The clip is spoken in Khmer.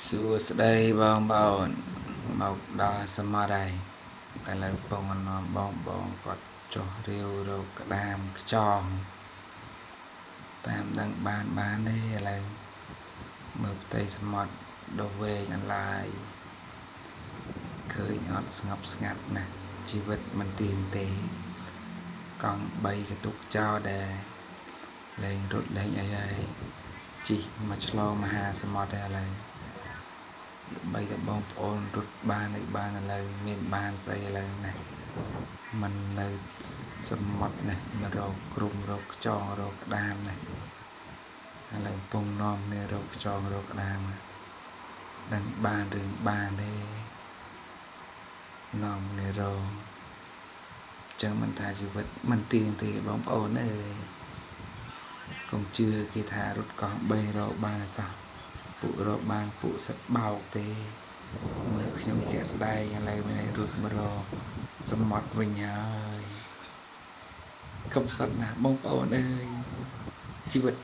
សួស្តីបងប្អូនមកដល់សមុទ្រហើយតែលើពងអនមបងបងគាត់ចុះរាវរកក្តាមខ្ចងតាមដឹងបានបានទេឥឡូវមើលផ្ទៃសមុទ្រដ៏វែងអន្លាយឃើញអត់ស្ងប់ស្ងាត់ណាស់ជីវិតមិនទៀងទេកង់3កតុកចោលដែរលែងរត់លែងអីហើយជីកមកឆ្លងមហាសមុទ្រដែរឥឡូវ បីតែបងប្អូនរត់បានអីបានឥឡូវមានបានស្អីឥឡូវណាមិននៅសមុទ្រណាមករកក្រុមរកខ្ចងរកក្តាមណាឥឡូវពងនាំគ្នារកខ្ចងរកក្តាមដឹងបានរឿងបានទេនាំគ្នារកចឹងមិនថាជីវិតមិនទៀងទេបងប្អូនអើយកុំជឿគេថារត់កោះ3រកបានអសោះ ពួករកបានពួកសិតបោកទេមើលខ្ញុំជាក់ស្ដែងឥឡូវមានរត់មករកសមុទ្រវិញហើយកុំសត្វណាស់បងប្អូនអើយជីវិត។